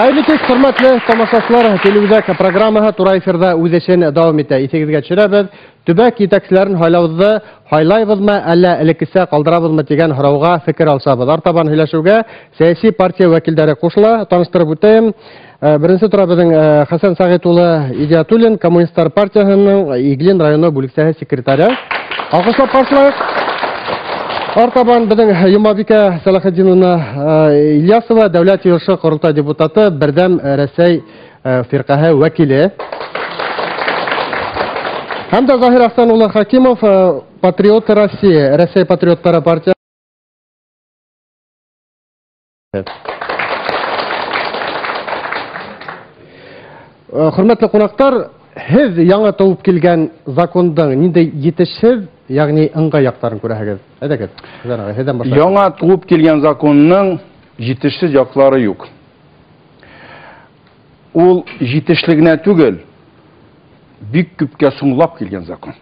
Хәйерле кис, хөрмәтле тамашасылар, телеүҙәк программаһы тура эфирҙа үҙ эшен дауам итә. Иҫегеҙгә төшөрәбеҙ, төбәк етәкселәрен һайлауҙы һайлайбыҙмы, әллә элеккесә ҡалдырабыҙмы тигән һорауға фекер алышабыҙ. Артабан һөйләшеүгә сәйәси партия вәкилдәре ҡушыла. Таныштырып үтәйем. Беренсе тора беҙҙең Хәсән Сәғит улы Идиатуллин, Коммунисттар партияһының Иглин районы бүлексәһе секретары. Алҡышлап ҡаршылайыҡ. Артабан беҙҙең Йомабикә Сәләхетдиновна Ильясова, Дәүләт Йыйылышы Ҡоролтай депутаты, Берҙәм Рәсәй фирҡәһе вәкиле. Һәм дә Заһир Әхсән улы Хәкимов, Патриоты России, Рәсәй патриоттары партия. Хөрмәтле ҡунаҡтар, һеҙ яңы тыуып килгән закондың ниндәй етешһеҙ, ягъни ыңғай яҡтарын күрәһегеҙ? Әйҙәгеҙ, Хәсән ағай, һеҙҙән башлайыҡ. Яңа тыуып килгән законның етешһеҙ яҡлары юҡ. Ул етешле генә түгел, бик күпкә соңлап килгән закон.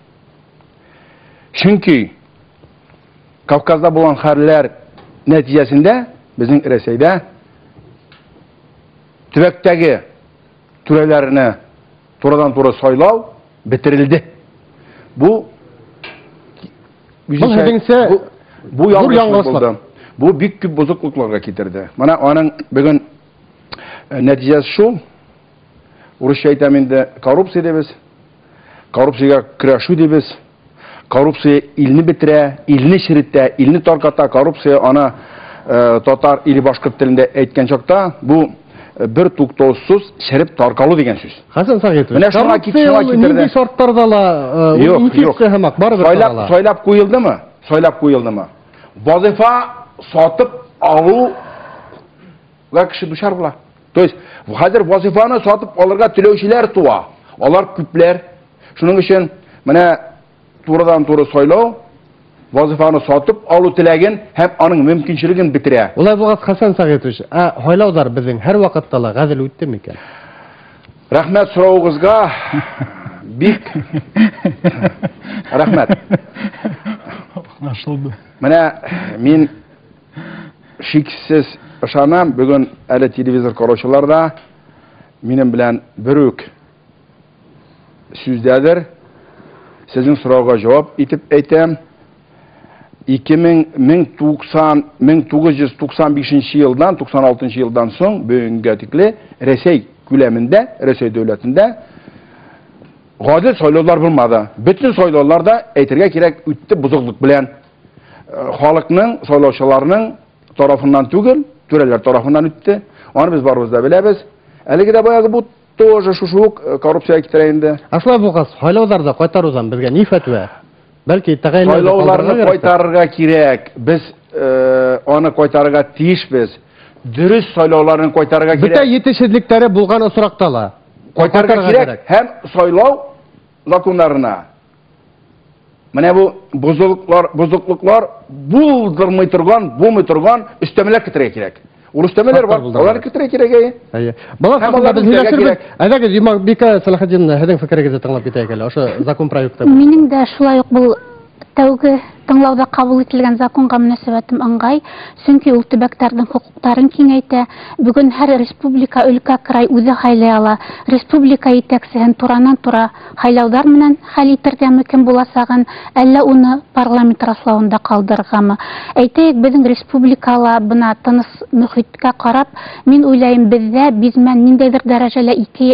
Чөнки Кавказда булган хәлләр нәтиҗәсендә безнең Рәсәйдә төбәктәге түрәләрне турыдан-туры сайлау бетерелде. Бу Был һеҙҙеңсә бу ҙур яңылышлык яңылышлык. булды. Бу бик күп бозыҡлыҡларға китерҙе. Мына аның бөгөн нәтижәсе шул. Урысча әйтәм инде, коррупция дибез. Коррупциягә көрәшү дибез. Коррупция илне бетерә, илне черетә, илне тарката. Коррупция аны татар или башҡорт телендә әйткән чакта бу бер туктаусыз череп таркалу дигән сүз. Хәсән Сәғитович, Менә шуңа коррупция шуңа ул китерде. нинди шарттарҙа ла Юк, инфекция юк. һымаҡ барыбер Сайлап, тарала. сайлап куйылдымы? Сайлап куйылдымы? Вазифа сатып алуга кеше душар була. То есть хәзер вазифаны сатып алырга теләүчеләр туа. Алар күпләр. Шуның өчен менә турыдан-туры сайлау вазифаны сатып алу теләген һәм аның мөмкинчелеген бетерә. Улай булғас, Хәсән Сәғитович, ә һайлауҙар беҙҙең һәр ваҡытта ла ғәҙел үтте микән? Рәхмәт сорауығыҙға. Бик рәхмәт. Аңлашылды. Менә мин шиксез ышанам, бөгөн әле телевизор караучылар да минең белән бер үк сүздәдер. Сезнең сорауга җавап итеп әйтәм. Ике мең, мең туксан, мең тугыз йөз туксан бишенче елдан, туксан алтынчы елдан соң бүгенгә тикле Рәсәй күләмендә, Рәсәй дәүләтендә гадел сайлаулар булмады. Бөтен сайлаулар да, әйтергә кирәк, үтте бозыклык белән. Халыкның, сайлаучыларның тарафыннан түгел, түрәләр тарафыннан үтте. Аны без барыбыз да беләбез. Әлеге дә баягы бу тоже шушы ук коррупция китерә инде. Ә шулай булғас, һайлауҙарҙы ҡайтарыуҙан беҙгә ни фәтүә? Бәлки тәғәйенләүҙе Сайлауларны ҡалдырырға кәрәктер. ҡайтарырға кирәк. Без аны ҡайтарырға тейешбеҙ. Дөрөҫ сайлауларны ҡайтарырға Бөтә кирәк. етешһеҙлектәре булған осраҡта ла Ҡайтарырға ҡайтарырға кирәк кәрәк. һәм сайлау законнарына. Менә бу бозыҡлыҡлар булдырмай торган, булмай торган өҫтәмәләр китерергә кирәк. Ул өҫтәмәләр бар, Шарттар булдырырға. аларны китерергә кирәк, әйе. Әйе. Бала Һәм хакында аларны беҙ үтәргә һөйләшербеҙ. кирәк. Әйҙәгеҙ, Йомабикә Сәләхетдиновна, һеҙҙең фекерегеҙҙе тыңлап китәйек әле. Ошо закон проекты. Минең дә шулай уҡ был тәүге тыңлауҙа ҡабул ителгән законға мөнәсәбәтем ыңғай, сөнки ул төбәктәрҙең хоҡуҡтарын киңәйтә. Бөгөн һәр республика, өлкә, край үҙе һайлай ала. Республика етәксеһен туранан-тура һайлауҙар менән хәл итергәме, кем буласағын, әллә уны парламент раслауында ҡалдырырғамы. Әйтәйек, беҙҙең республикала бына тыныс мөхиткә ҡарап, мин уйлайым, беҙҙә бизмән ниндәйҙер дәрәжәлә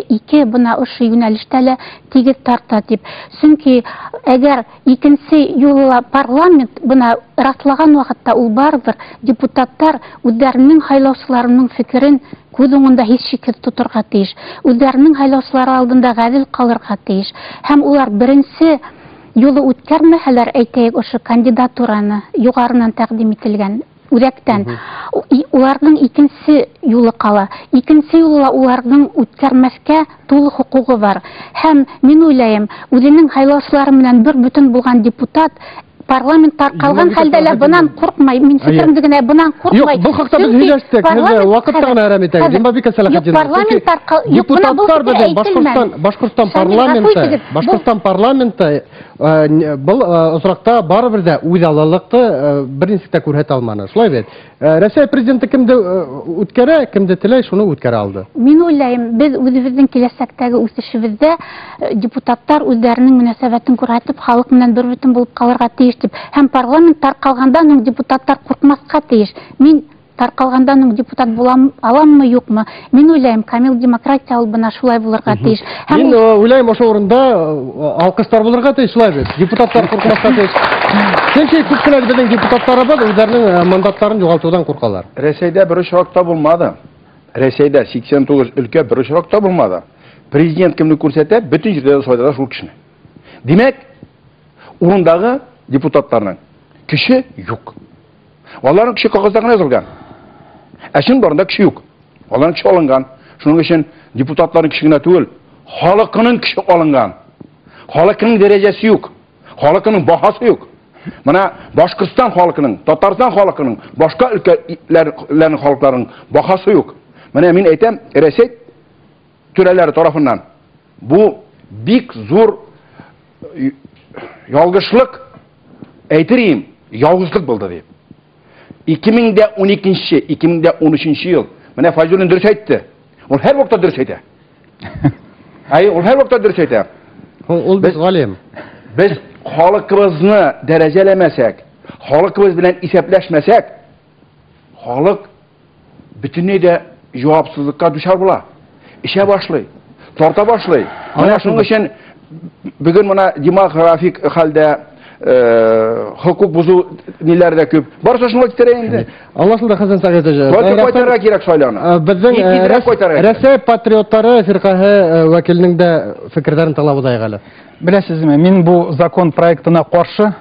ике бына ошо йүнәлештә лә тигеҙ тарта тип. Сөнки әгәр икенсе юлы парламент бына раҫлаған ваҡытта ул барыбер депутаттар үҙҙәренең һайлаусыларының фекерен күҙ уңында һис шикһеҙ тоторға тейеш, үҙҙәренең һайлаусылары алдында ғәҙел ҡалырға тейеш. Һәм улар беренсе юлы үткәрмәһәләр, әйтәйек, ошо кандидатураны юғарынан тәҡдим ителгән үҙәктән, уларҙың икенсе юлы ҡала. Икенсе юлы ла уларҙың үткәрмәҫкә тулы хоҡуғы бар. Һәм мин уйлайым, үҙенең һайлаусылары менән бер бөтөн булған депутат Парламент тарҡалған хәлдә лә бынан ҡурҡмай. Мин фекеремде генә бынан ҡурҡмай. Юҡ, был хаҡта беҙ һөйләштек. Һеҙ ваҡытта ғына әрәм итәгеҙ. Йомабикә Сәләхетдинова. Парламент тарҡал, депутаттар беҙҙең Башҡортостан парламенты, Башҡортостан парламенты был осраҡта барыбер ҙә үҙаллылыҡты бер нисек тә күрһәтә алманы. Шулай бит. Рәсәй президенты кемде үткәрә, кемде теләй, шуны үткәрә алды. Мин уйлайым, беҙ үҙебеҙҙең киләсәктәге үҫешебеҙҙә депутаттар үҙҙәренең мөнәсәбәтен күрһәтеп, халыҡ менән бер бөтөн булып ҡалырға тейеш тип. Һәм парламент тарҡалғандан һуң депутаттар ҡурҡмаҫҡа тейеш. Мин тарҡалғандан һуң депутат булам аламмы, юҡмы? Мин уйлайым, камил демократия ул бына шулай булырға тейеш. Мин уйлайым, ошо урында алҡыштар булырға тейеш, шулай бит. Депутаттар ҡурҡмаҫҡа тейеш. Сөнки күп кенә беҙҙең депутаттарыбыҙ үҙҙәренең мандаттарын юғалтыуҙан ҡурҡалар. Рәсәйҙә бер осраҡ та булманы. Рәсәйҙә 89 өлкә бер осраҡ та булманы. Президент кемде күрһәтә, бөтөн ерҙә сайлана шул кешене. Тимәк, урындағы депутаттарның көсө юҡ. Аларның көсө ҡағыҙҙа ғына яҙылған. Ә чынбарында көсө юҡ. Аларның көсө алынған. Шуның өсөн депутаттарның көсө генә түгел, халыҡының көсө алынған. Халыҡының дәрәжәсе юҡ. Халыҡының баһасы юҡ. Мына Башҡортостан халҡының, Татарстан халҡының, башҡа өлкәләрнең халыҡтарының баһасы юҡ. Мына мин әйтәм, Рәсәй түрәләре тарафыннан бу бик зур ялгышлык, әйтер идем, ялгышлык булды дип. 2012, 2013 йыл. Менә Файзуллин дөрес әйтте. Ул һәр вакытта дөрес әйтә. Әй, ул һәр вакытта дөрес әйтә. Ул бит галим. Без халыкыбызны дәрәҗәләмәсәк, халыкыбыз белән исәпләшмәсәк, халык бөтенләй дә җавапсызлыкка дучар була. Эшә башлый, тарта башлый. Менә шуның өчен бүген менә демографик хәлдә хокук бозу ниләр дә күп. Барысы шуңа китерә инде. Аңлашылды, Хәсән Сәгыйтович. Кайтарырга кирәк сайлауны. Беҙҙең Рәсәй патриоттары фирҡәһе вәкиленең дә фекерҙәрен тыңлап уҙайыҡ әле. Беләсезме, мин бу закон проектына ҡаршы.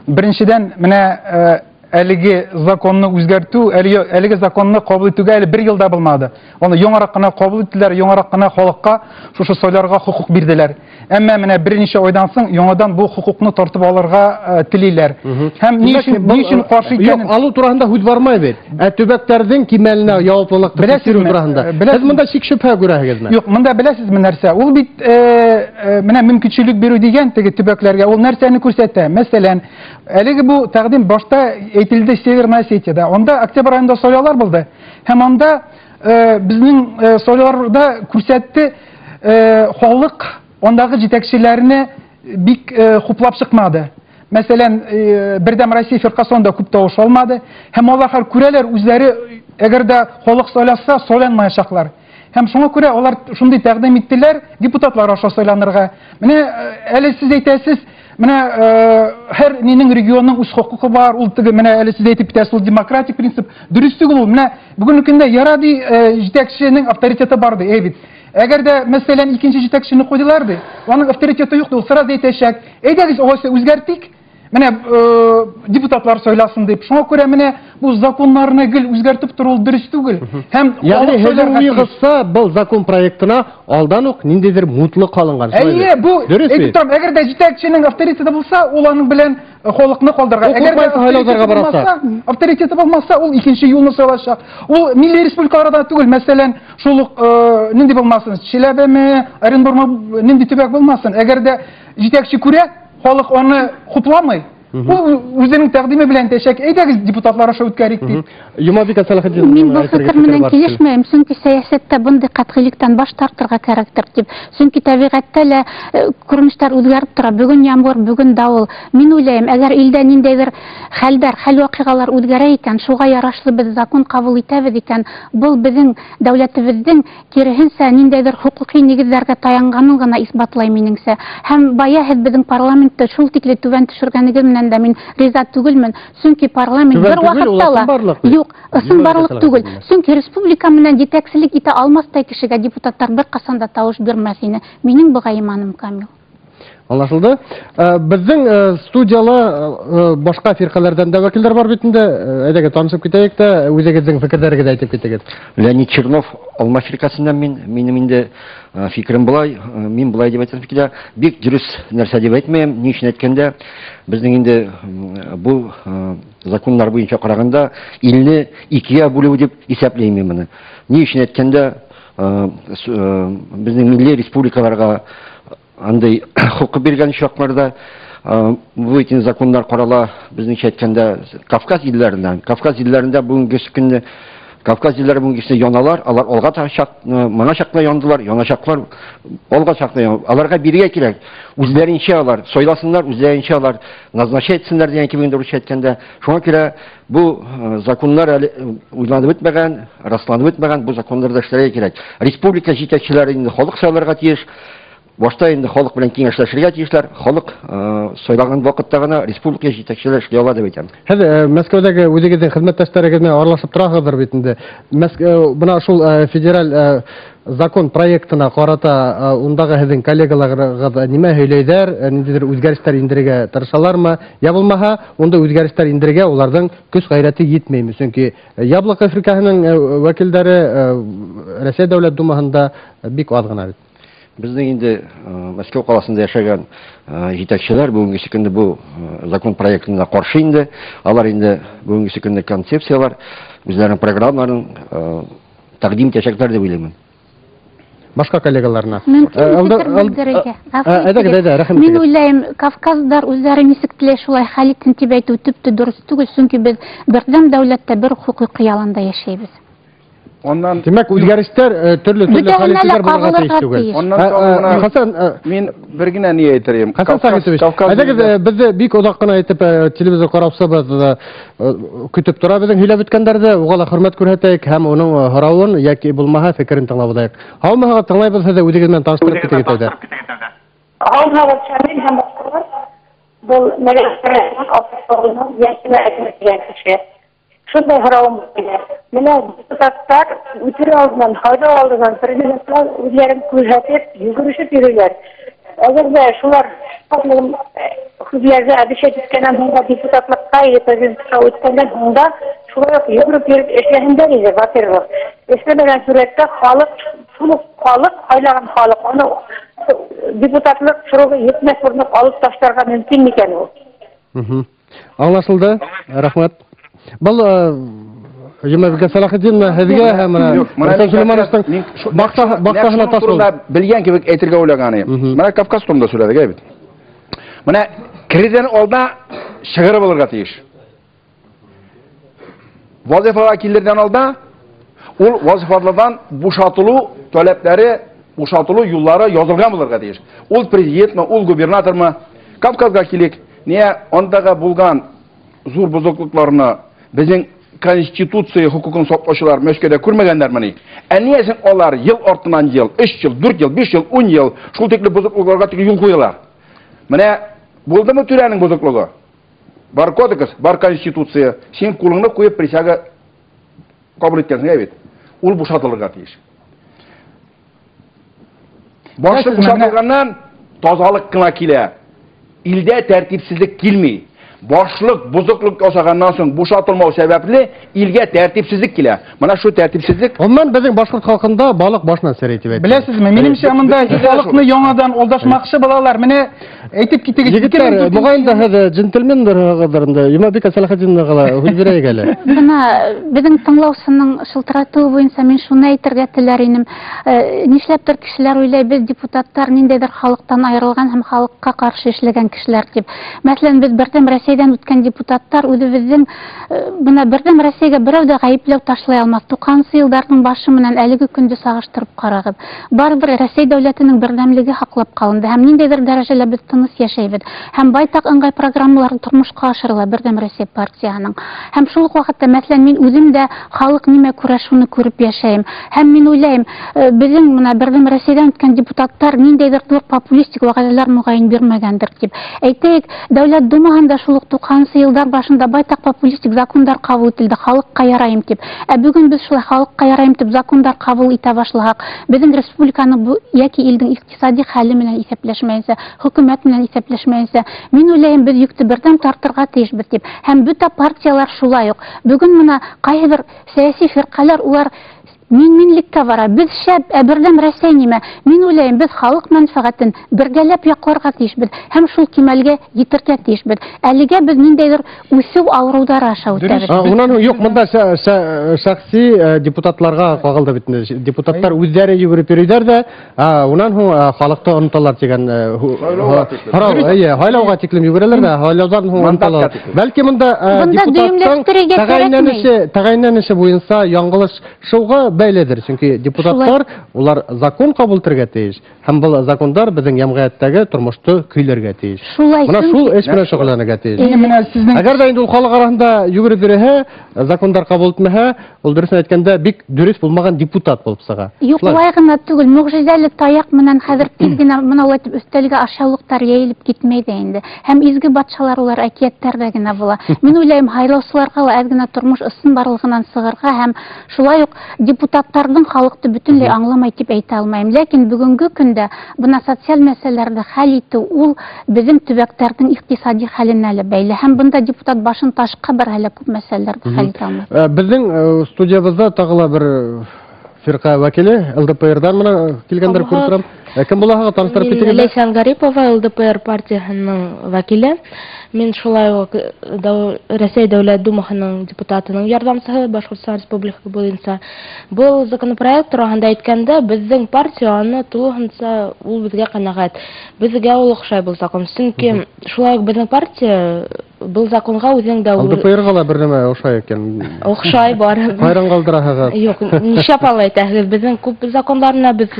Беренсенән, менә әлеге законны үзгәртү, әлеге законны кабул итүгә әле бер ел да булмады. Аны яңараҡ ҡына кабул иттеләр, яңараҡ ҡына халыҡҡа шушы сайларға хокук бирҙеләр. Әммә менә берничә айдан соң яңадан бу хокукны тартып алырға телиләр. Һәм ни өчен каршы икәнен... Юк, алыу тураһында һүҙ бармай бит. Ә төбәктәрҙең кимәленә яуаплылыҡты тикшереү тураһында. Һеҙ монда шик-шөбһә күрәһегеҙме? Юк, монда беләсезме нәрсә? Ул бит менә мөмкинчелек бирү дигән теге төбәкләргә ул нәрсәне күрсәтә? Мәсәлән, әлеге бу тәкъдим башта әйтелде Северная Осетияда. Онда октябрь айында сайлаулар булды. Һәм анда безнең сайлауларда күрсәтте халык ондагы җитәкчеләрне бик хуплап чыкмады. Мәсәлән, Бердәм Россия фирҡәсе анда күп тавыш алмады. Һәм алар хәл күрәләр үзләре, әгәр дә халык сайласа, сайланмаячаклар. Һәм шуңа күрә алар шундый тәкъдим иттеләр депутатлар аша сайланырга. Менә әле сез әйтәсез, менә һәр нинең регионның үз хокукы бар, ул теге менә әле сез әйтеп китәсез, ул демократик принцип. Дөрес түгел ул. Менә бүгенге көндә яра ди җитәкченең авторитеты бар ди, әй бит. Әгәр дә мәсәлән икенче җитәкчене куйдылар ди, аның авторитеты юк, ул сразу әйтәчәк. Әйдәгез, алайса үзгәртик. Менә депутатлар сайласын дип. Шуңа күрә менә бу законнарны гел үзгәртеп тору дөрес түгел. Һәм ягъни һеҙҙең уйығыҙса, был закон проектына алдан уҡ ниндәйҙер мутлыҡ алынған. Әйе, бу әйтеп торам, әгәр дә җитәкченең авторитеты булса, ул аның белән халыкны калдырган. Әгәр дә авторитеты булмаса, ул икенче юлны сайлачак. Ул милли республикаларда түгел, мәсәлән, шул ук нинди булмасын, Чиләбеме, Оренбургмы, нинди төбәк булмасын. Әгәр дә җитәкче күрә, халык аны хупламый. Ул үзенең тәкъдиме белән әйтәчәк, әйдәгез депутатлар аша үткәрик дип. Йомабикә Сәләхетдинова, мин бу фикер менән килешмәйем, чөнки сәясәттә мондый катгыйлыктан баш тартырга кәрәктер дип. Чөнки тәбиғәттә лә күренештәр үзгәреп тора. Бүген ямғыр, бүген давыл. Мин уйлайым, әгәр илдә ниндәйдер хәлдәр, хәл-ваҡиғалар үзгәрә икән, шуға ярашлы без закон ҡабул итәбеҙ икән, был беҙҙең дәүләтебеҙҙең киреһенсә ниндәйҙер хоҡуҡи нигеҙҙәргә таянғанын ғына иҫбатлай минеңсә. Һәм бая һеҙ беҙҙең парламентты шул тикле түбән төшөргәнегеҙ менән дә мин риза түгелмен, чөнки парламент бер ваҡытта ла юҡ, ысын барлыҡ түгел. Чөнки республика менән етәкселек итә алмаҫтай кешегә депутаттар бер ҡасан да тауыш бирмәҫ ине. Минең быға иманым камил. Аңлашылды. Беҙҙең студияла башҡа фирҡәләрҙән дә вәкилдәр бар бит инде. Әйҙәгеҙ танышып китәйек тә, үҙегеҙҙең фекерҙәрегеҙҙе әйтеп китегеҙ. Леонид Чернов, Алма фирҡәсенән мин. Минем инде фикерем былай, мин былай дип әйтәм килә, бик дөрөҫ нәрсә дип әйтмәйем. Ни өсөн әйткәндә, беҙҙең инде был законнар буйынса ҡарағанда илне икегә бүлеү дип иҫәпләйем мин быны. Ни өсөн әйткәндә, беҙҙең милли республикаларға андай хоҡуҡ биргән чакларда бу итен законнар ҡарала, безнеңчә әйткәндә, Кавказ илләреннән. Кавказ илләрендә бүгенге көндә Кавказ илләре бүгенге көндә яналар, алар алга чак, моңа чаклы яндылар, яначаклар, алга чаклы. Аларга бирергә кирәк. Үзләренчә алар сайласыннар, үзләренчә алар назначать итсеннәр дигән кебек инде русча әйткәндә. Шуңа күрә бу законнар әле уйланып бетмәгән, расланып бетмәгән, бу законнарда эшләргә кирәк. Республика җитәкчеләре инде халык сайларга тиеш. Башта инде халык белән киңәшләшергә тиешләр. Халык сайлаган вакытта гына республика җитәкчеләре эшли ала дип әйтәм. Һеҙ Мәскәүҙәге үҙегеҙҙең хеҙмәттәштәрегеҙ менән аралашып тораһығыҙҙыр бит инде. Бына шул федераль закон проектына ҡарата ундағы һеҙҙең коллегаларығыҙ нимә һөйләйҙәр, ниндәйҙер үҙгәрештәр индерергә тырышалармы? Я булмаһа, унда үҙгәрештәр индерергә уларҙың көс ғәйрәте етмәйме? Сөнки Яблоко фирҡәһенең вәкилдәре Рәсәй Дәүләт Думаһында бик аҙ ғына бит. Безнең инде Мәскәү ҡаласында йәшәгән җитәкчеләр бүгенге көндә бу закон проектына каршы инде. Алар инде бүгенге көндә концепциялар, үзләренең программаларын тәкъдим итәчәкләр дип уйлыйм. Башка коллегаларына. Мин уйлайым, Кавказдар үзләре нисек теләй шулай хәл итсен дип әйтү төптө дөрөҫ түгел, сөнки беҙ берҙәм дәүләттә бер хоҡуҡ яланда йәшәйбеҙ. Ondan Demek үзгәрешләр төрле-төрле хәлләр булырга тиеш түгел. Ondan Хасан, мин бер генә ни әйтерем. Хасан Сәгитович, әйдәгез безне бик озак кына итеп телевизор караучыбыз көтеп тора безнең һөйләп үткәндәрҙе, уға ла хөрмәт күрһәтәйек һәм уның һорауын яки булмаһа фикерен тыңлап алайыҡ. Һаумыһығыҙ, тыңлайбыҙ һеҙҙе, үҙегеҙ менән таныштырып китегеҙ тәүҙә. Һаумыһығыҙ, Шамил һәм башҡалар. Был мәләкәләрҙең апаҫлығының йәшенә әкрәтелгән кеше. Шундай һорауым килә. Менә депутаттар үтер алдынан, һайлау алдынан президентлар үҙләрен күрһәтеп, йүгерешеп йөрөйләр. Әгәр ҙә шулар һүҙләрҙе обещать иткәннән һуң да депутатлыҡҡа или президентҡа үткәндән һуң да шулай уҡ йүгереп йөрөп эшләһендәр ине, во-первых. Эшләмәгән сүрәттә халыҡ, шул уҡ халыҡ, һайлаған халыҡ, уны депутатлыҡ срогы етмәҫ борон уҡ алып ташларға мөмкин микән ул? Аңлашылды, рәхмәт. Был Йомабикә Сәләхетдинова һеҙгә һәм Рөстәм Сөләймановтың баҡсаһына таш булды. Белгән кебек әйтергә уйлаған идем. Менә Кавказ турында сөйләдек бит. Менә кередән алда шыгыры булырга тиеш. Вазифага килердән алда ул вазифалардан бушатылу таләпләре, бушатылу юллары язылган булырга тиеш. Ул президентмы, ул губернатормы? Кавказга килик, не андагы булган зур бозыклыкларны безнең конституция хукукын саклаучылар Мәскәүдә күрмәгәннәрмени? Ә ни өчен алар ел артыннан ел, 3 ел, 4 ел, 5 ел, 10 ел шул тикле бозыклыкларга тикле юл куялар? Менә булдымы түрәнең бозыклыгы? Бар кодекс, бар конституция. Син кулыңны куеп присяга кабул иткәнсең бит. Ул бушатылырга тиеш. Башы бушатылганнан тазалык кына килә. Илдә тәртипсезлек килми. Башлык бозыклык ясаганнан соң бушатылмау сәбәпле илгә тәртипсезлек килә. Менә шу тәртипсезлек. Гомумән безнең башкорт халкында балык башынан серәй дип әйтә. Беләсезме, минемчә монда халыкны яңадан алдашмакчы булалар. Менә әйтеп китегез. Егетләр, мөгаен да һеҙ джентльмендер инде. Йомабикә Сәләхетдиновага ла һүҙ бирәйек әле. Бына беҙҙең тыңлаусының шылтыратыуы буйынса мин шуны әйтергә теләр инем. Нишләптер кешеләр уйлай, беҙ депутаттар ниндәйҙер халыҡтан айырылған һәм халыҡҡа ҡаршы эшләгән кешеләр тип. Мәҫәлән, беҙ Берҙәм Рәсәйҙән үткән депутаттар үҙебеҙҙең бына Берҙәм Рәсәйгә берәү ҙә ғәйепләү ташлай алмаҫ. 90-нсы йылдарҙың башы менән әлеге көндө сағыштырып ҡарағыҙ. Барыбер Рәсәй дәүләтенең берҙәмлеге һаҡлап ҡалынды һәм ниндәйҙер дәрәжәлә беҙ тыныс йәшәйбеҙ. Һәм байтаҡ ыңғай программалар тормошҡа ашырыла Берҙәм Рәсәй партияһының. Һәм шул уҡ ваҡытта, мәҫәлән, мин үҙем дә халыҡ нимә күрә, шуны күреп йәшәйем. Һәм мин уйлайым, беҙҙең бына Берҙәм Рәсәйҙән үткән депутаттар ниндәйҙер ҙур популистик вәғәҙәләр моғайын бирмәгәндер тип. Әйтәйек, Дәүләт Думаһында шул шул уҡ 90-нсы йылдар башында байтаҡ популистик закондар ҡабул ителде, халыҡҡа ярайым тип. Ә бөгөн беҙ шулай халыҡҡа ярайым тип закондар ҡабул итә башлаһаҡ, беҙҙең республиканың йәки илдең иҡтисади хәле менән иҫәпләшмәйенсә, хөкүмәт менән иҫәпләшмәйенсә, мин уйлайым, беҙ йөктө берҙәм тартырға тейешбеҙ тип. Һәм бөтә партиялар шулай уҡ. Бөгөн мына ҡайһы бер сәйәси фирҡәләр улар мин-минлеккә бара. Беҙ шәп, ә Берҙәм Рәсәй нимә? Мин уйлайым, беҙ халыҡ мәнфәғәтен бергәләп яҡларға тейешбеҙ һәм шул кимәлгә етергә тейешбеҙ. Әлегә беҙ ниндәйҙер үҫеү ауырыуҙары аша үтәбеҙ. Унан юҡ, бында шәхси депутатларға ҡағылды бит инде. Депутаттар үҙҙәре йүгереп йөрөйҙәр ҙә, унан һуң халыҡты оноталар тигән һорау. Эйе, һайлауға тиклем йүгерәләр ҙә, һайлауҙан һуң оноталар. Бәлки бында депутаттың тәғәйенләнеше буйынса яңылыш шыуға бәйледер, сөнки депутаттар улар закон ҡабул итергә тейеш, һәм был закондар беҙҙең йәмғиәттәге тормошто көйләргә тейеш. Бына шул эш менән шөғөлләнергә тейеш. Әгәр ҙә инде ул халыҡ араһында йүгереп йөрөһә, закондар ҡабул итмәһә, ул дөрөҫөн әйткәндә бик дөрөҫ булмаған депутат булып сыға. Юҡ, улай ғына түгел, мөғжизәле таяҡ менән хәҙер тиҙ генә бына улай итеп өҫтәлгә ашъяулыҡтар йәйелеп китмәй ҙә инде. Һәм изге батшалар улар әкиәттәрҙә генә була. Мин уйлайым, һайлаусыларға ла әҙ генә тормош ысын барлығынан сығырға һәм шулай уҡ депутаттарҙың халыҡты бөтөнләй аңламай тип әйтә алмайым. Ләкин бөгөнгө көндә бына социаль мәсьәләләрҙе хәл итеү ул беҙҙең төбәктәрҙең иҡтисади хәленә лә бәйле. Һәм бында депутат башын ташҡа бәрһә лә күп мәсьәләләрҙе хәл итә алмай. Беҙҙең студиябыҙҙа тағы ла бер фирҡә вәкиле ЛДПР-ҙан бына килгәндәр күреп торам. Кем булаһығыҙ, таныштырып китегеҙ? Ләйсән Гарипова, ЛДПР партияһының вәкиле. Мин шулай уҡ Рәсәй Дәүләт Думаһының депутатының ярҙамсыһы Башҡортостан Республикаһы буйынса. Был законопроект тураһында әйткәндә, беҙҙең партия аны тулыһынса ул беҙгә ҡәнәғәт. Беҙгә ул оҡшай был закон. Сөнки шулай уҡ беҙҙең партия был законға үҙенең дә ЛДПР-ға ла бер нәмә оҡшай икән. Оҡшай бар. Хайран ҡалдыраһығыҙ. Юҡ, нишләп алай әйтәһегеҙ? Беҙҙең күп закондарына беҙ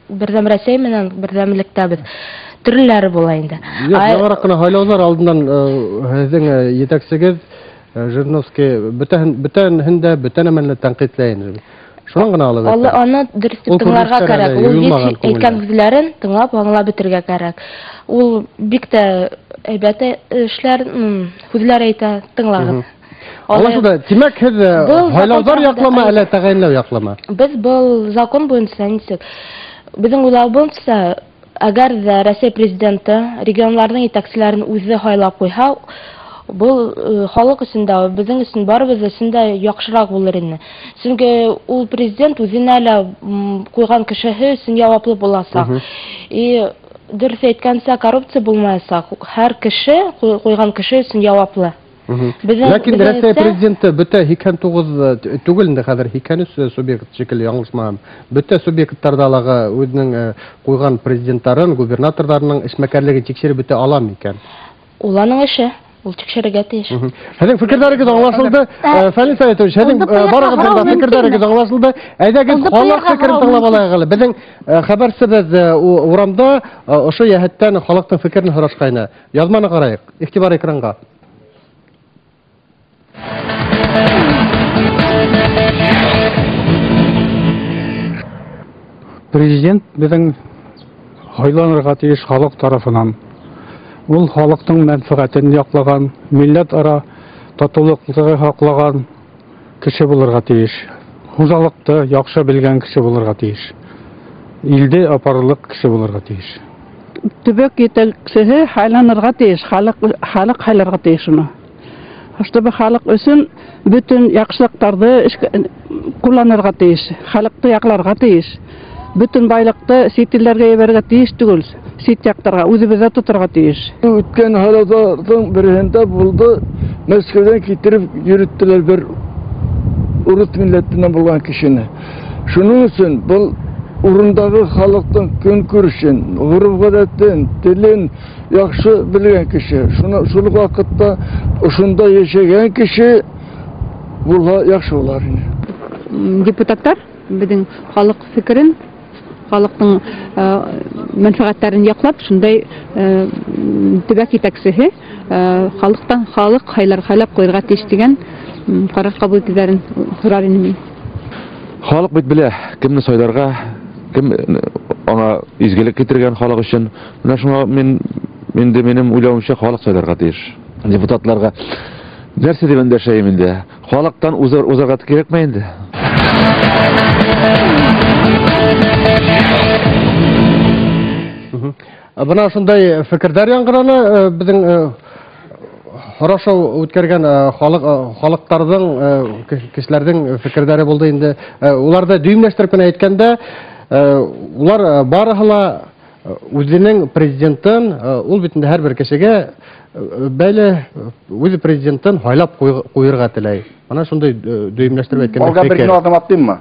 Берҙәм Рәсәй менән берҙәмлектәбеҙ. Төрлөләре була инде. Юҡ, яңыраҡ ҡына һайлауҙар алдынан һеҙҙең етәксегеҙ Жириновский бөтәһен дә, бөтә нәмәне лә тәнҡитләй инде. Шунан ғына алып әйтә. Аны дөрөҫ тип Ул тыңларға күренештәр кәрәк. әле Ул бик юлмаған әйткән күңелдән. һүҙҙәрен тыңлап, аңлап бөтөргә кәрәк. Ул бик тә әйбәт эшләр, һүҙҙәр әйтә, тыңлағыҙ. Аңлашылды. Тимәк, һеҙ Был һайлауҙар закон яҡлама, буйынса әллә тәғәйенләү яҡлама? Беҙ был закон буйынса нисек? Беҙҙең уйлау буйынса, әгәр ҙә Рәсәй президенты регионларҙың етәкселәрен үҙе һайлап ҡуйһа, был халыҡ өсөн дә, беҙҙең өсөн, барыбыҙ өсөн дә яҡшыраҡ булыр ине. Сөнки ул президент үҙенә лә, ҡуйған кешеһе өсөн яуаплы буласаҡ. И дөрөҫ әйткәнсә, коррупция булмаясаҡ. Һәр кеше ҡуйған кеше өсөн яуаплы. Ләкин Рәсәй президенты бөтә һикһән туғыҙ түгел инде хәҙер һикһән өс субъект шикелле яңылышмаһам. Бөтә субъекттарҙағы үҙенең ҡуйған президенттарын, губернаторҙарының эшмәкәрлеген тикшереп бөтә ала микән? Ул аның эше. Ул тикшерергә тейеш. Һеҙҙең фекерҙәрегеҙ аңлашылды. Фәнил Сәйетович, һеҙҙең, барығыҙҙың да фекерҙәрегеҙ аңлашылды. Әйҙәгеҙ, халыҡ фекерен тыңлап алайыҡ әле. Беҙҙең хәбәрсебеҙ урамда ошо йәһәттән халыҡтың фекерен һорашҡайны. Яҙманы ҡарайыҡ. Иғтибар экранға. Президент беҙҙең һайланырға тейеш халыҡ тарафынан. Ул халыҡтың мәнфәғәтен яҡлаған, милләт ара татыулыҡты һаҡлаған кеше булырға тейеш. Хужалыҡты яҡшы белгән кеше булырға тейеш. Илде апарырлыҡ кеше булырға тейеш. Төбәк етәксеһе һайланырға тейеш, халыҡ һайларға тейеш уны. Чтобы халыҡ өсөн бөтөн яҡшылыҡтарҙы ҡулланырға тейеш, халыҡты яҡларға тейеш. Бөтөн байлыҡты сит илдәргә ебәрергә тейеш түгел, сит яҡтарға, үҙебеҙҙә тоторға тейеш. Үткән һайлауҙарҙың береһендә булды, Мәскәүҙән китереп йөрөттөләр бер урыҫ милләтенән булған кешене. Шуның өсөн был урындағы халыҡтың көнкүрешен, ғөрөф-ғәҙәтен, телен яҡшы белгән кеше, шул уҡ ваҡытта ошонда йәшәгән кеше булһа яҡшы булар ине. Депутаттар беҙҙең халыҡ фекерен, халыҡтың мәнфәғәттәрен яҡлап, шундай төбәк етәксеһе халыҡтан халыҡ һайлап ҡуйырға тейеш тигән ҡарар ҡабул итеүҙәрен һорар инем мин. Халыҡ бит белә, кемде һайларға, кем аңа изгелек китергән халыҡ өсөн. Менә шуңа мин Инде минем уйлавымса халык сайларга тиеш. Депутатларга нәрсә дип эндәшәйем инде? Халыктан узарга кирәкме инде? Бына шундай фекерҙәр яңғыраны беҙҙең һорашыу үткәргән халыҡтарҙың, кешеләрҙең фекерҙәре булды инде. Уларҙы дөйөмләштереп кенә әйткәндә, улар барыһы ла үҙенең президентын, ул бит инде һәр бер кешегә бәйле, үҙ президентын һайлап ҡуйырға теләй. Бына шундай дөйөмләштереп әйткәндә. Алға бер генә аҙым атлыйммы?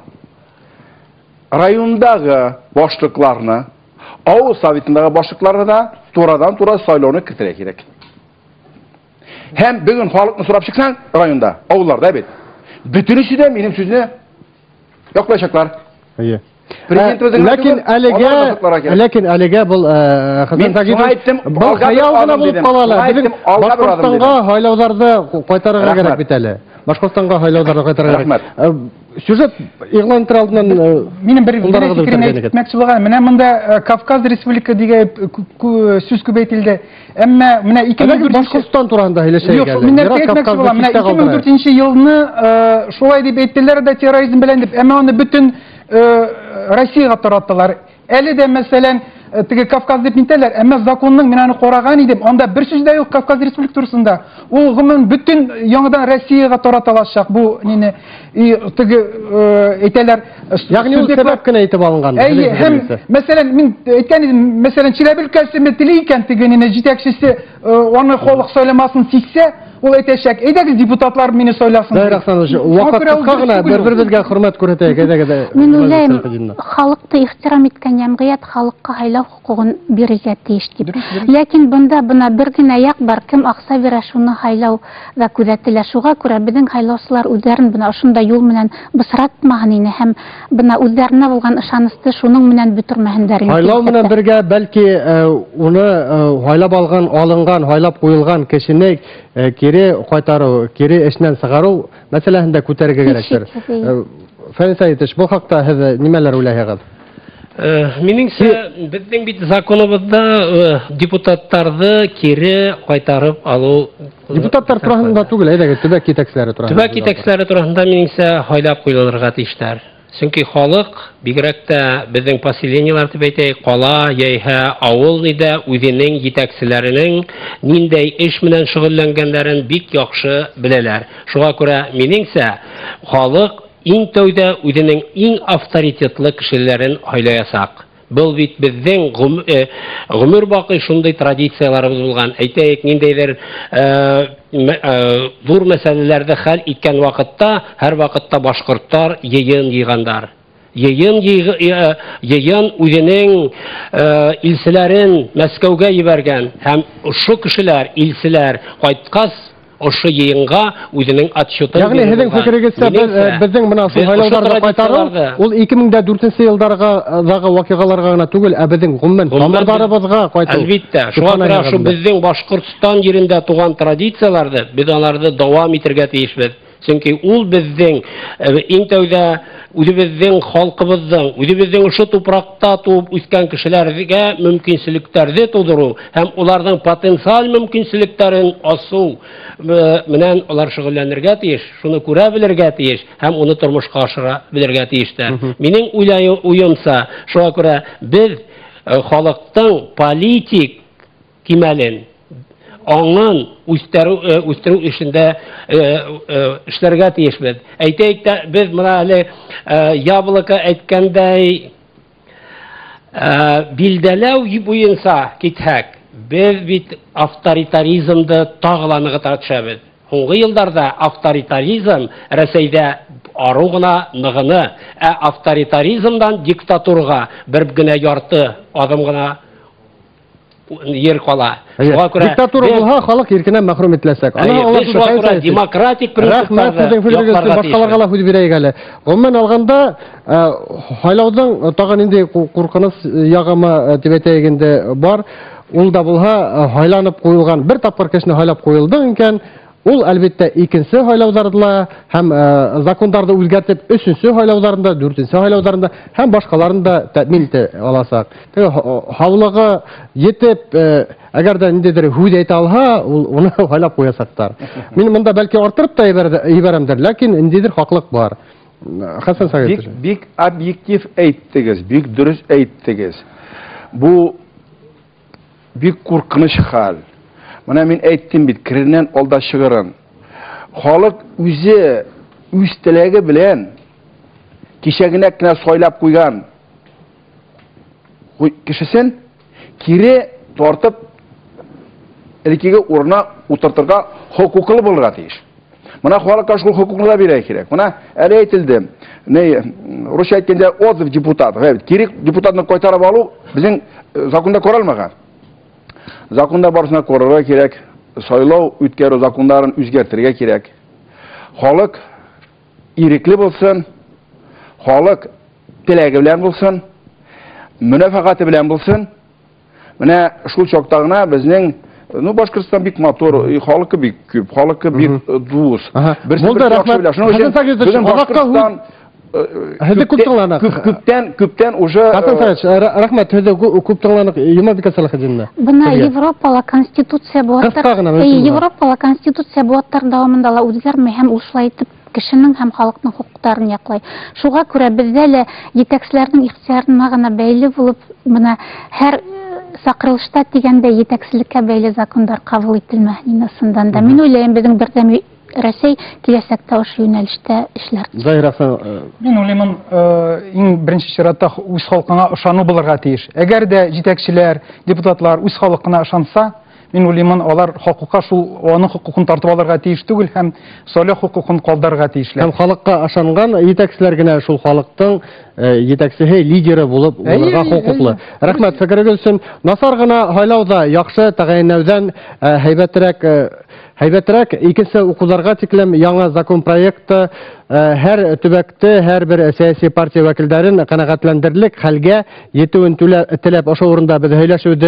Райондағы башлыҡларны, ауыл советындағы башлыҡларны да турадан-тура сайлауны кертергә кәрәк. Һәм бөгөн халыҡны сорап сыҡһаң, районда, ауылларҙа бит. Бөтөнөһө лә минең һүҙне яҡлаясаҡлар. Эйе. Ләкин әлегә был Хәсән Сагитов был хыял ғына булып ҡала ла. Беҙҙең Башҡортостанға һайлауҙарҙы ҡайтарырға кәрәк бит әле. Башҡортостанға һайлауҙарҙы ҡайтарырға кәрәк. Сюжет иғлан итер алдынан минең бер фекерем әйтмәксе булған. Менә бында Кавказ республика дигән сүз күбәйтелде. Әммә менә 2004 Башҡортостан тураһында һөйләшәйек әле. Мин нәрсә әйтмәксе булам? Менә 2004 йылны шулай дип әйттеләр дә терроризм белән дип, әммә аны бөтен Россияға тараттылар. Әле дә, мәсәлән, теге Кавказ дип нитәләр, әммә законның мин аны ҡараған идем, анда бер сүз дә юҡ Кавказ республика турысында. Ул гомумән бөтен яңадан Россияға таратылачаҡ бу нине. И теге әйтәләр, ягъни ул сәбәп кенә әйтеп алынған. Әйе, һәм мәсәлән, мин әйткән идем, мәсәлән, Чиләбе өлкәсе тели икән теге нине җитәкчесе аны халык сайламасын сизсә, ул әйтәчәк, әйдәгез депутатлар мине сайласын. Заһир Ахсанович, ваҡыт ҡыҫҡа ғына, бер-беребеҙгә хөрмәт күрһәтәйек, әйҙәгеҙ. Мин уйлайым, халыҡты ихтирам иткән йәмғиәт халыҡҡа һайлау хоҡуғын бирергә тейеш тип. Ләкин бында бына бер генә яҡ бар, кем аҡса бирә, шуны һайлау ҙа күҙәтелә. Шуға күрә беҙҙең һайлаусылар үҙҙәрен бына ошондай юл менән бысратмаһын ине һәм бына үҙҙәренә булған ышанысты шуның менән бөтөрмәһендәр ине. Һайлау менән бергә бәлки уны һайлап алған, алынған, һайлап ҡуйылған кешене кире ҡайтарыу, кире эшенән сығарыу мәсьәләһен дә күтәрергә кәрәктер. Фәнис Сәйетович, был хаҡта һеҙ нимәләр уйлайһығыҙ? Минеңсә, беҙҙең бит законыбыҙҙа депутаттарҙы кире ҡайтарып алыу. Депутаттар тураһында түгел, әйҙәгеҙ, төбәк етәкселәре тураһында. Төбәк етәкселәре тураһында минеңсә һайлап ҡуйылырға тейештәр. Сөнки халыҡ, бигерәк тә беҙҙең поселениелар тип әйтәйек, ҡала, йәйһә ауыл ниҙә үҙенең етәкселәренең ниндәй эш менән шөғөлләнгәндәрен бик яҡшы беләләр. Шуға күрә минеңсә, халыҡ иң тәүҙә үҙенең иң авторитетлы кешеләрен һайлаясаҡ. Был бит беҙҙең ғүмер баҡый шундай традицияларыбыҙ булған. Әйтәйек, ниндәйҙер ҙур мәсьәләләрҙе хәл иткән ваҡытта, һәр ваҡытта башҡорттар йыйын йыйғандар. Йыйын үҙенең илселәрен Мәскәүгә ебәргән һәм ошо кешеләр, илселәр ҡайтҡас, ошо йыйынға үҙенең отчетын. Ягъни һеҙҙең фекерегеҙсә, беҙҙең бына шул һайлауҙарҙы ҡайтарыу ул 2004 йылдарҙағы ваҡиғаларға ғына түгел, ә беҙҙең ғөмүмән тамырҙарыбыҙға ҡайтыу. Әлбиттә, шуға күрә ошо беҙҙең Башҡортостан ерендә туған традицияларҙы беҙ аларҙы дауам итергә тейешбеҙ. Сөнки ул беҙҙең иң тәүҙә үҙебеҙҙең халҡыбыҙҙың, үҙебеҙҙең ошо тупраҡта тыуып үҫкән кешеләргә мөмкинселектәрҙе тыуҙырыу һәм уларҙың потенциаль мөмкинселектәрен асыу менән улар шөғөлләнергә тейеш, шуны күрә белергә тейеш һәм уны тормошҡа ашыра белергә тейештәр. Минең уйымса, шуға күрә беҙ халыҡтың политик кимәлен, аңын үҫтереү эшендә эшләргә тейешбеҙ. Әйтәйек тә, беҙ бына әле Яблоко әйткәндәй билдәләү буйынса китһәк, беҙ бит авторитаризмды тағы ла нығыта төшәбеҙ. Һуңғы йылдарҙа авторитаризм Рәсәйҙә арыу ғына нығыны, ә авторитаризмдан диктатураға бер генә ярты аҙым ғына ер ҡала. Диктатура булһа, халыҡ иркенән мәхрүм ителәсәк. Шуға күрә демократик принциптарҙы яҡларға башҡаларға ла һүҙ бирәйек әле. Ғөмүмән алғанда, һайлауҙың тағы ниндәй ҡурҡыныс яғымы тип әйтәйек инде бар. Ул да булһа, һайланып ҡуйылған, бер тапҡыр кешене һайлап ҡуйылдың икән, Ул әлбиттә икенсе һайлауҙарҙа ла һәм закондарҙы үҙгәртеп өсөнсө һайлауҙарында, дүртенсе һайлауҙарында һәм башҡаларын да тәьмин итә аласаҡ. Теге һаулығы етеп, әгәр ҙә ниндәйҙер һүҙ әйтә алһа, ул уны һайлап ҡуясаҡтар. Мин бында бәлки арттырып та ебәрәмдер, ләкин ниндәйҙер хаҡлыҡ бар. Хәсән Сәғитович. Бик объектив әйттегеҙ, бик дөрөҫ әйттегеҙ. Бу бик ҡурҡыныс хәл. Мына мин әйттем бит, керенән алда шығырын. Халыҡ үҙе үҙ теләге белән кисәгенә генә сайлап ҡуйған кешесен кире тартып элеккеге урынына ултыртырға хоҡуҡлы булырға тейеш. Мына халыҡҡа шул хоҡуҡны ла бирергә кәрәк. Мына әле әйтелде, русча әйткәндә отзыв депутат, кире депутатны ҡайтарып алыу беҙҙең законда ҡаралмаған. Законда барысына ҡарарға кәрәк, сайлау үткәреү закондарын үҙгәртергә кәрәк. Халыҡ ирекле булсын, халыҡ теләге белән булсын, мөнәфәғәте белән булсын. Менә шул чакта гына беҙҙең, ну, Башҡортостан бик матур, халыҡы бик күп, халыҡы бик дуҫ. Берсе-берсе яҡшы белә. Шуның өсөн беҙҙең Башҡортостан Һеҙҙе күп тыңланыҡ. Күптән уже Хәсән Сәғитович, рәхмәт, һеҙҙе күп тыңланыҡ. Йомабикә Сәләхетдинова. Бына Европала конституция быуаттар, Европала конституция быуаттар дауамында ла үҙгәрмәй һәм ул шулай итеп кешенең һәм халыҡтың хоҡуҡтарын яҡлай. Шуға күрә беҙҙә лә етәкселәрҙең ихтыярына ғына бәйле булып, бына һәр саҡырылышта тигәндә етәкселеккә бәйле закондар ҡабул ителмәһен инасындан да. Мин уйлайым, беҙҙең берҙәм Рәсәй киләсәктә ошо йүнәлештә эшләр. Заһир Әхсән, мин уйлаймын, иң беренсе сиратта үҙ халҡыңа ышаныу булырға тейеш. Әгәр ҙә етәкселәр, депутатлар үҙ халҡына ышанса, мин уйлаймын, алар хоҡуҡҡа шул уның хоҡуҡын тартып алырға тейеш түгел һәм сайлау хоҡуҡын ҡалдырырға тейешләр. Һәм халыҡҡа ышанған етәкселәр генә шул халыҡтың етәксеһе, лидеры булып булырға хоҡуҡлы. Рәхмәт фекерегеҙ өсөн. Насар ғына һайлауҙа яҡшы тәғәйенләүҙән һәйбәтерәк икенсе уҡыуҙарға тиклем яңы закон проекты һәр төбәкте, һәр бер сәйәси партия вәкилдәрен ҡәнәғәтләндерерлек хәлгә етеүен теләп ошо урында беҙ һөйләшеүҙе